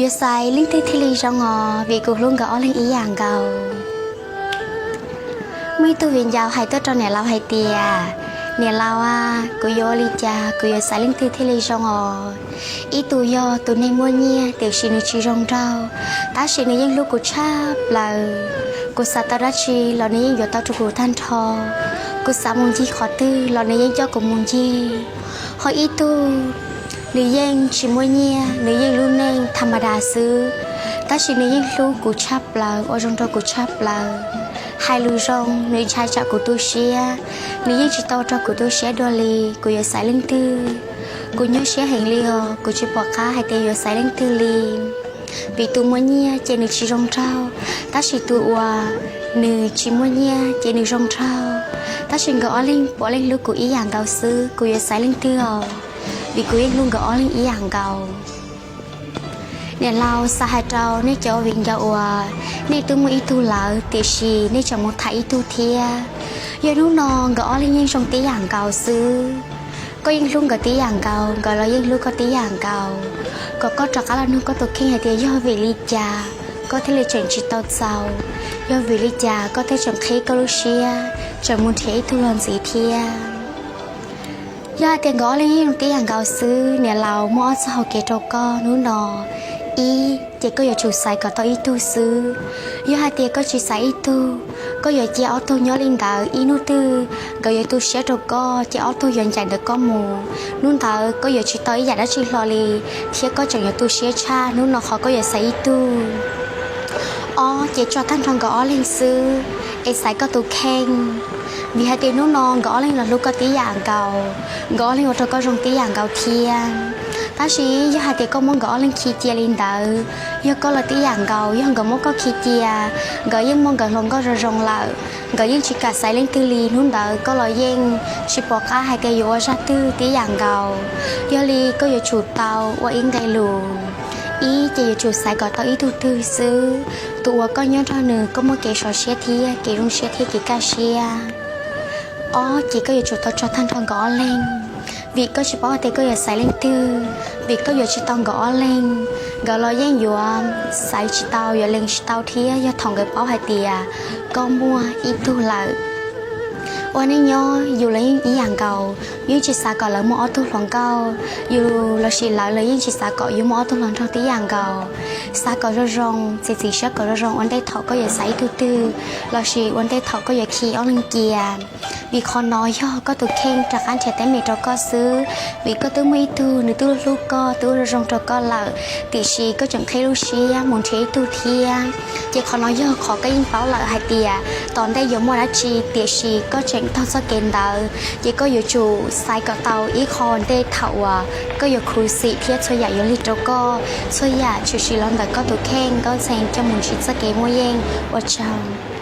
Yuav xaiv leej twg thiaj li zoo os, vim kuv hlub nkawd ob leeg ib yam nkaus. Muaj ib tug viv ncaus hais tuaj rau niam laus hais tias, niam laus a, kuv yuav ua li cas kuv yuav xaiv leej twg thiaj li zoo os? Ib tug yog tus neeg muaj nyiaj tiam sis nws tsis zoo nraug, tab sis nws yeej hlub kuv tshaj plaws. Kuv xav tau dab tsi los nws yeej yuav tau rau kuv tag nrho. Kuv xav mus ncig qhov twg los nws yeej coj kuv mus ncig. Ho ib tug, nws yeej tsis muaj nyiaj, nws yeej lub neej tha ma das xwb, tab sis nws yeej hlub kuv tshaj plaws, ua zoo rau kuv tshaj plaws. Hais lus zoo, nws ntshai tsam kuv tu siab, nws yeej tsis tau rau kuv tu siab dua li. Kuv yuav xaiv leej twg? Kuv nyuaj siab heev li os, kuv tsis pom qab hais tias yuav xaiv leej twg li. Vim tus muaj nyiaj ces nws tsis zoo nraug, tab sis tus uas nws tsis muaj nyiaj ces nws zoo nraug. Tab sis nkawd ob leeg puav leej hlub kuv ib yam nkaus xwb, kuv yuav xaiv leej twg os? Vim kuv yeej hlub nkawd ob leeg ib yam nkaus. Niam laus xav hais rau nej cov viv ncaus uas nej twb muaj ib tug lawm tiam sis nej tseem mus tham ib tug thiab. Yog hnub no nkawd ob leeg yeej zoo tib yam nkaus xwb, koj yeej hlub nkawd tib yam nkaus, nkawd los yeej hlub koj tib yam nkaus, kom koj rov qab los nug koj tus kheej hais tias yog vim li cas koj thiaj li tseem tsis tau txaus, yog vim li cas koj thiaj tseem qhib koj lub siab tseem mus nrhiav ib tug los ntxiv thiab. Yog hais tias nkawd ob leeg yeej zoo tib yam nkaus xwb, niam laus muaj ob txoj hau kev rau koj hnub no. Ib, ces koj yuav tsum xaiv kom tau ib tug xwb. Yog hais tias koj tsis xaiv ib tug, koj yuav cia ob tug nyob li ntawd, ib hnub twg nkawd yuav tu siab rau koj ces ob tug yuav ncaim ntawm koj mus. Hnub ntawd koj yuav tsis tau ib yam dab tsi hlo li, thiab koj tseem yuav tu siab tshaj hnub no qhov koj yuav xaiv ib tug. Ob, ces tso tag nrho nkawd ob leeg xwb, es xaiv koj tus kheej. Vim hais tias hnub no nkawd ob leeg los hlub koj tib yam nkaus, nkawd ob leeg ua rau koj zoo tib yam nkaus thiab. Tab sis yog hais tias koj muab nkawd ob leeg khi cia li ntawd, yog koj los tib yam nkaus, yog nkawd muab koj khi cia, nkawd yeej muaj nkawd hluas nkauj zoo zoo lawm, nkawd yeej tsis kam xaiv leej twg li, hnub ntawd koj los yeej tsis pom qab hais tias yuav ua zaj twg tib yam nkaus. Yog li koj yuav tsum tau ua ib nqe lus. Ib, ces yuav tsum xaiv kom tau ib tug twg xwb, tus uas koj nyob nrog nws koj muaj kev sov siab thiab kev zoo siab thiab kev kaj siab. Ob, ces koj yuav tsum tau tso tag nrho nkawd ob leeg, vim koj tsis paub tias koj yuav xaiv leej twg, vim koj yuav tsis tau nkawd ob leeg, nkawd los yeej yuav xaiv tsis tau, yuav lees tsis tau thiab yog thaum nkawd paub hais tias koj muaj ib tug lawm. Ua neej nyob yus los yeej ib yam nkaus, yus yeej tsis xav kom lawv muaj ob tug hluas nkauj, yus lossis lawv los yeej tsis xav kom yus muaj ob tug hluas nraug tib yam nkaus. Xav kom zoo zoo, txiav txim siab kom zoo zoo ua ntej thaum koj yuav xaiv ib tug twg, lossis ua ntej thaum koj yuav khi ob leeg cia. Vim qhov no yog koj tus kheej rov qab nrhiav teeb meem rau koj xwb, vim koj twb muaj ib tug nws twb hlub koj, twb ua zoo zoo rau koj lawm, tiam sis koj tseem qhib lub siab mus nrhiav ib tug thiab. Ces qhov no yog qhov koj yeej paub lawm hais tias tom ntej yuav muaj dab tsi, tiam sis koj tseem taug txoj kev ntawd, ces koj yuav tsum xaiv kom tau ib qho ntej thaum uas koj yuav khuv xim thiab txhua yam yuav lig rau koj, txhua yam tshwm sim los ntawm koj tus kheej, nkauj ntxhee coj mus ntsib txoj kev muaj yeej. Ua tsaug.